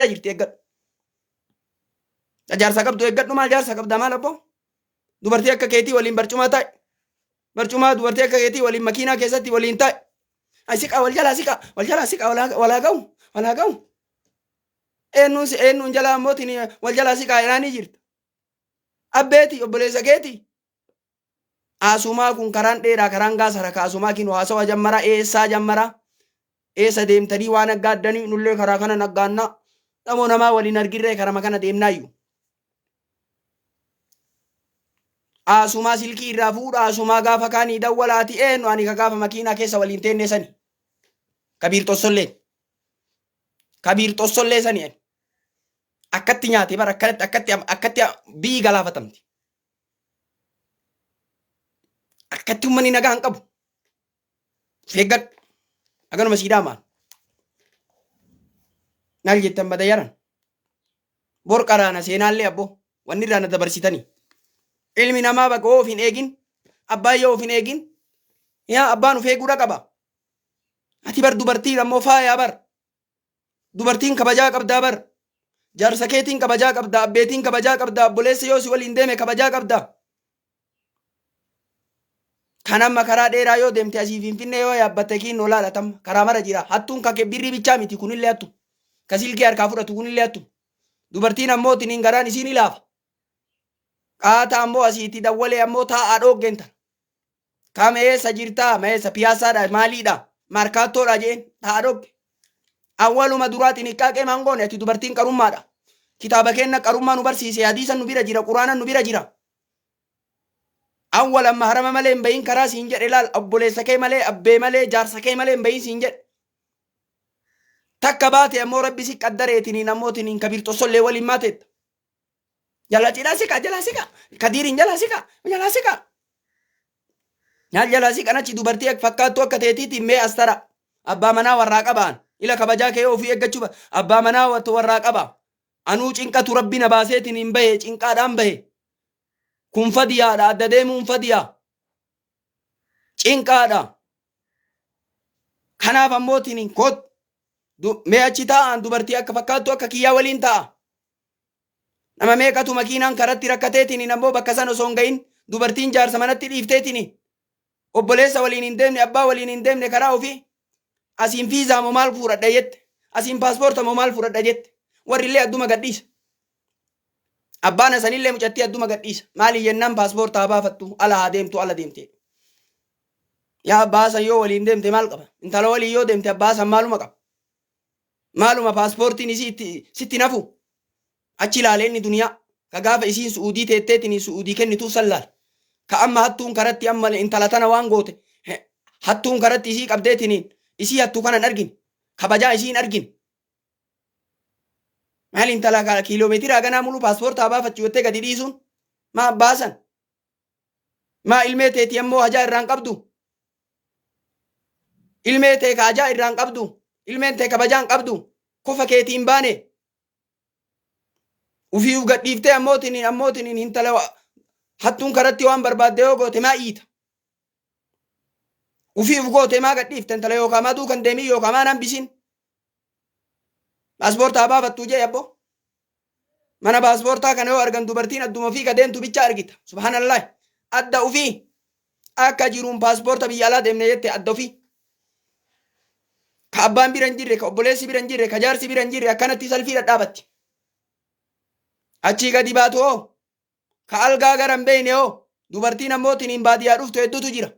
jirti eeggadhu. Jaarsa qabdu eeggadhu maal jaarsa qabda maal abboo? Dubartii akka keetii waliin barcumaa taa'e. Barcumaa dubartii akka keetii waliin makiinaa keessatti waliin taa'e. Ay siqaa wal jalaa siqaa wal jalaa siqaa walaa ga'u walaa ga'u. Eenyuun si eenyuun jalaa ammoo wal jalaa siqaa jedhaanii jirta. Abbeeti obboleessa keetii. Asumaa kun karaan dheeraa karaan gaasara ka asumaa kinu haasawa jammara eessaa jammara eessa deemtanii waan aggaaddanii nullee karaa kana naggaannaa dhamoo namaa waliin argirree karama kana deemnaayyu. Asumaa silkii irraa fuudha asumaa gaafa kaanii dawwalaati eenyu ani ka gaafa makiinaa keessa waliin teennee sani. Kabiir Xossolleen. Kabiir Xossollee sani ani. Akkatti nyaate bara akkanatti akkatti akkatti biyyi galaafatamti. Akkatti uummanni nagaa hin qabu. Of eeggadhu. Aganuma sii dhaamaan. Maal jettan badayyaran? Bor qaraana seenaallee abboo wanni irraa na dabarsitanii. Ilmi namaa bakka of hin eegin abbaan yoo of hin eegin yaa abbaan of eeguudha qaba. Ati bar dubartiin ammoo faayaa bar. Dubartiin kabajaa qabdaa bar. Jaarsa keetiin kabajaa qabda, abbeetiin kabajaa qabda, obboleessi yoo si waliin deeme kabajaa qabda. Kan amma karaa dheeraa yoo deemte asii Finfinnee yoo yaabbatte kiinnoo laala tamma karaa mara jira. Hattuun kake birrii bichaa miti kunillee hattu. Ka silkii harkaa fudhatu kunillee hattu. Dubartiin ammoo tiniin garaan isiin ilaafa. Qaata ammoo asiitti dawwalee ammoo taa'aa dhooggeen tana. Kam eessa jirtaa? Ma eessa piyaasaadha? Maaliidha? Markaattoodha jeen ta'a dhokke. Awwaluma duraa xiniqqaaqee maan goone ati dubartiin qarummaadha. Kitaaba keenna qarummaa nu barsiise hadiisa nu bira jira quraana nu bira jira. Awwal amma harama malee hin bahin karaa siin jedhe laal obboleessa kee malee abbee malee jaarsa kee malee hin bahin siin jedhe. Takka baate ammoo rabbi si qaddareetiniin ammoo tiniin kabiir xossollee waliin maateetta. Jala cidhaa siqa jala siqa kadiiriin jala siqa jala siqa. Nyaal jala siqan achi dubartii akka fakkaattuu akka teetiitiin mee as tara. Abbaa manaa warraa qabaan. Ila kabajaa kee ofii eeggachuu abbaa manaa warraa qaba. Anuu cinqatu rabbi na baaseetiin hin bahe cinqaadhaan bahe. Kun fadiyaadha adda deemuun fadiyaa. Cinqaadha. Kanaaf ammoo tiniin koot mee achi taa'aan dubartii akka fakkaattuu akka kiyyaa waliin taa'a. Nama meeqatu makiinaan karatti rakkateetiniin ammoo bakka san osoo hin gahin dubartiin jaarsa manatti dhiifteetiniin obboleessa waliin hin deemne abbaa waliin hin deemne karaa ofii asiin fiizaa moo maal fuudhadha jette asiin paaspoorta moo maal fuudhadha jette warri illee adduma gadhiisa. Abbaan asanillee mucattii adduma gadhiisa. Maali jennaan paaspoorta haa baafattu ala haa deemtu ala deemte. Yaa abbaa san yoo waliin deemte maal qaba? Intala waliin yoo deemte abbaa san maaluma qaba? Maaluma paaspoortiin isii itti sitti hin hafu? Achi ilaale inni duniyaa. Ka gaafa isiin su'uudii teetteetiin su'uudii kennituuf san laale. Ka amma hattuun karatti amma intala tana waan goote hattuun karatti isii qabdeetiniin isii hattuu kana hin argine. Kabajaa isii hin argine. Maal intala kiiloomeetira haganaa mulu paaspoortaa baafachuu jettee gadi dhiisuun maa baasan? Maa ilmee teetii ammoo hajaa irraan qabdu? Ilmee tee ka hajaa irraan qabdu? Ilmeen tee kabajaa hin qabdu? Kofa keetii hin baane? Ufii uf gadhiiftee ammootiniin ammootiniin hintala hattuun karatti waan barbaadde yoo goote maa iita? Ufii uf goote maa gadhiifte intala yookaan maa duukan deemin yookaan maa hambisiin? Paaspoortaa baafattuu jee abbo. Mana paaspoortaa kana yoo argan dubartiin adduma ofii ka deemtu bicha argita. Subhaanallah. Adda ofii akka jiruun paaspoorta biyya alaa deemne jette adda ofii. Ka abbaan bira hin jirre, ka obboleessi bira hin jirre, ka jaarsi bira hin jirre akkanatti salfii dhadhaabatti. Achii gadi baatu hoo? Ka algaa gara hin beekne hoo? Dubartiin ammoo tiniin baadiyyaa dhuftu hedduutu jira.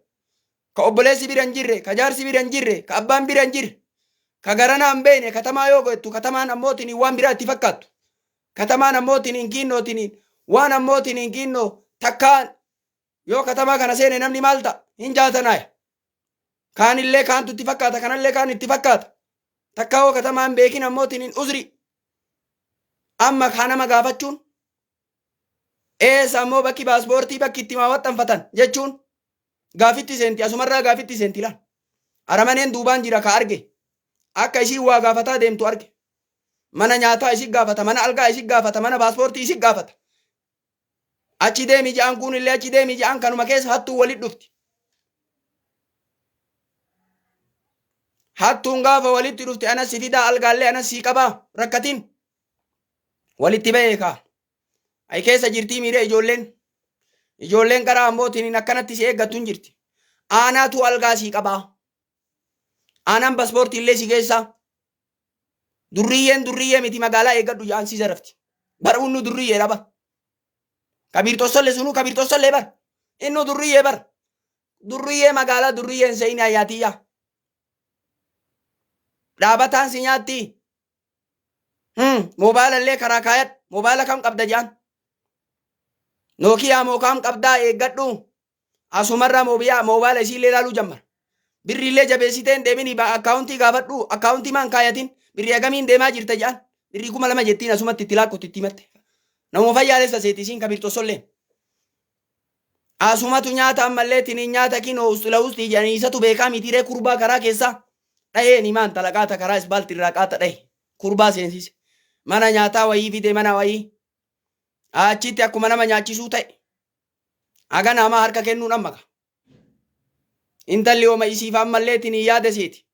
Ka obboleessi bira hin jirre, ka jaarsi bira hin jirre, ka abbaan bira hin jirre, ka garanaa hin beekne, katamaa yoo goettu katamaan ammoo tiniin waan biraa itti fakkaattu. Katamaan ammoo tiniin kiinnoo tiniin waan ammoo tiniin kiinnoo takkaan yoo katamaa kana seene namni maal ta'a? Hin jaatanaaya. Kaanillee kaantu itti fakkaata, kanallee kaan itti fakkaata. Takkaa hoo katamaa hin beekin ammoo tiniin uzri. Amma kaa nama gaafachuun eessa ammoo bakki paaspoortii bakki itti maa waxxanfatan jechuun gaafitti seenti asumarraa gaafitti seenti laal. Aramaneen duubaan jira ka arge. Akka isiin waa gaafataa deemtu arge. Mana nyaataa isi gaafata, mana algaa isi gaafata, mana paaspoortii isi gaafata. Achi deemi ja'an kuunillee achi deemi ja'an kanuma keessa hattuun walit dhufti. Hattuun gaafa walitti dhufte anas si fidaa algaallee anas sii qabaa rakkatiin. Walitti bahee kaa. Ay keessa jirtii miiree ijoolleen. Ijoolleen karaa ammootiin akkanatti si eeggattu hin jirti. Aanaatu algaa sii qabaa. Aanaan paspoortii illee si keessaa. Durriyyeen durriyyee miti, magaalaa eeggadhu ja'an, si zarafti. Bar unnu durriyyeedha bar. Kabiir Xossolle sunuu Kabiir Xossollee bar. Innu durriyyee bar. Durriyyee magaalaa durriyyeen se'ini ayyaatiyyaa. Dhaabataan si nyaatti. Moobaayila illee karaa kaayadhu. Moobaayila kam qabda ja'an. Nookiyaa moo kam qabdaa, eeggadhu. Asumarraa moobiyaa moobaayila isiillee ilaaluu jammara. Birriillee jabeessitee hin deemini, akkaawuntii gaafadhu, akkaawuntii maan kaayatin, birrii hagamiin deemaa jirta jedhan, birrii 2000 jettiin, asumatti itti laakkootti itti himatte. Nama fayyaalessa seeti isiin Kabiir Xossolleen. Asumatu nyaata ammallee tiniin nyaata kinoo ustila ustii jedhanii isatu beekaa mitiiree, kurbaa karaa keessaa dhaheen himaan talaqaata karaa isbaalti irraa qaata dhahe kurbaa seensise. Mana nyaataa wayii fide, mana wayii. Achitti akkuma nama nyaachisuu ta'e. Haga namaa harka kennuun amma ka. Intalli homa isiif ammallee tiniin yaada seeti.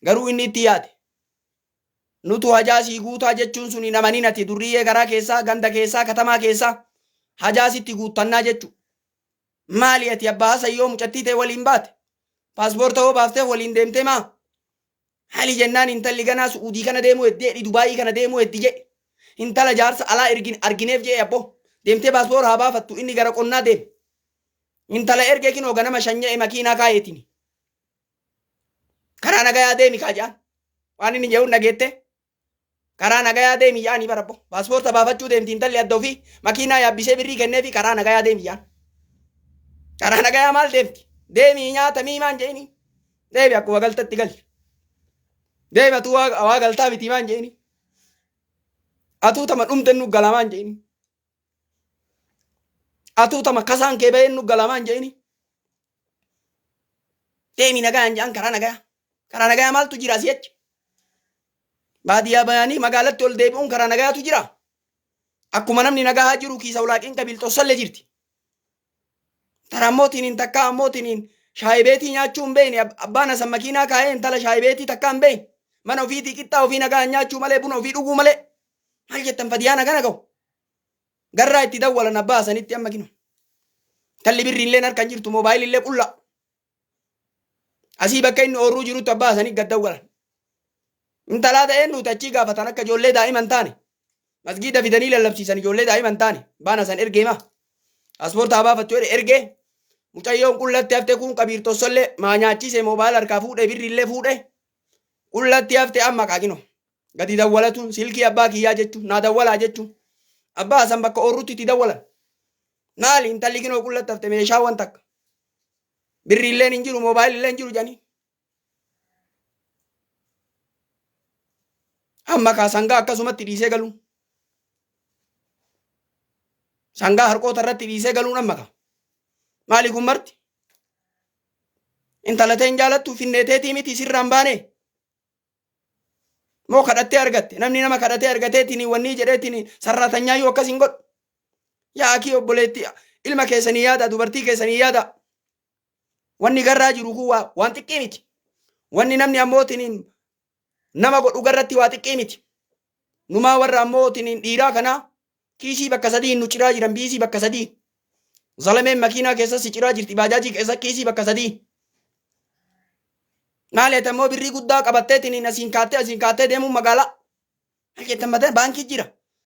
Garuu inni itti yaade. Nutu hajaa sii guutaa jechuun sun hin amanin ati durriyyee garaa keessaa, ganda keessaa, katamaa keessaa hajaa sitti guuttannaa jechu. Maali ati abbaa Hasan yoo mucattii ta'e waliin baate? Paaspoorta hoo baaftee waliin deemtee maa? Hali jennaan intalli ganaa Su'uudii kana deemuu heddi jedhi, Dubaayii kana deemuu heddi jedhe. Intala jaarsa alaa ergin argineef jedhe abboo. Deemtee paaspoora haa baafattu, inni gara qonnaa deeme. Intala ergee kinoo ganama shanya'e makiinaa kaayeetini. Karaa nagayaa deemi kaa jedhan. Waan inni jedhuun dhageette. Karaa nagayaa deemi jedhanii barabbo. Paaspoorta baafachuu deemti intalli adda ofii makiinaa yaabbisee birrii kenneefi karaa nagayaa deemi jedhan. Karaa nagayaa maal deemti? Deemii nyaata mii maan jedhini? Deemi akkuma galtatti gali. Deemi atuu waa galtaa miti maan jedhini? Atuu tama dhumte nu gala maan jedhini? Atuu tama kasaan kee baheen nu gala maan jedhini? Deemi nagayaan jedhan karaa nagayaa. Karaa nagayaa maaltu jira asii achi? Baadiyyaa bayanii magaalatti ol deebi'uun karaa nagayaatu jira. Akkuma namni nagahaa jiru kiisa ulaaqiin Kabiil Xossallee jirti. Tara ammootiin takkaa ammootiin shaayibeetii nyaachuu hin beekne, abbaan Hasan makiinaa kaa'ee intala shaayibeetii takkaa hin beekne. Mana ofiitii qixxaa ofii nagaan nyaachuu malee, buna ofii dhuguu malee. Maal jettan fadiyaa nagana ga'u? Garraa itti dawwalan abbaa Hasanitti amma kinu. Talli birriilleen harka hin jirtu, moobaayilillee qullaa. Asii bakka inni oorruu jirutti abbaa Hasanii gad dawwalan. Intalaa ta'een nuti achii gaafatan akka ijoollee daa'ima hin taane. Masgiida fidanii lallabsiisan, ijoollee daa'ima hin taane. Abbaan Hasan ergee maa? Paaspoortaa baafachuu jedhe ergee. Mucayyoon qullatti hafte kun Kabiir Tossollee maa nyaachise, moobaayila harkaa fuudhee birriillee fuudhee. Qullatti hafte amma kaakino. Gadi dawwalatuun silkii abbaa kiyyaa jechuun naa dawwalaa jechuun. Abbaa Hasan bakka oorruutti itti dawwalan. Maali intalli kinoo qullatti hafte, meeshaa wan takka. Birriilleen hin jiru, moobaayilillee hin jiru jedhanii. Amma kaa sangaa akkasumatti dhiisee galuun. Sangaa harqoota irratti dhiisee galuun amma kaa. Maali kun marti? Intala ta'e hin jaalattu finneeteetii miti sirraan baane. Moo kadhattee argatte? Namni nama kadhatee argateetiin wanni jedheetiin sarraatanyaayyuu akkas hin godhu. Yaa akii obboleetti, ilma keessanii yaada, dubartii keessanii yaada. Wanni garraa jiru kun waan xiqqii miti. Wanni namni ammootiin nama godhu garratti waa xiqqii miti. Numaa warra ammootiin dhiiraa kanaa kiisii bakka sadii nu ciraa jiran, biisii bakka sadii. Zalameen makiinaa keessa si ciraa jirti, baajaajii keessa kiisii bakka sadii. Maali ati ammoo birrii guddaa qabatteetiin asiin kaattee asiin kaattee deemuun magaalaa. Maal jettan mataa baankii jira.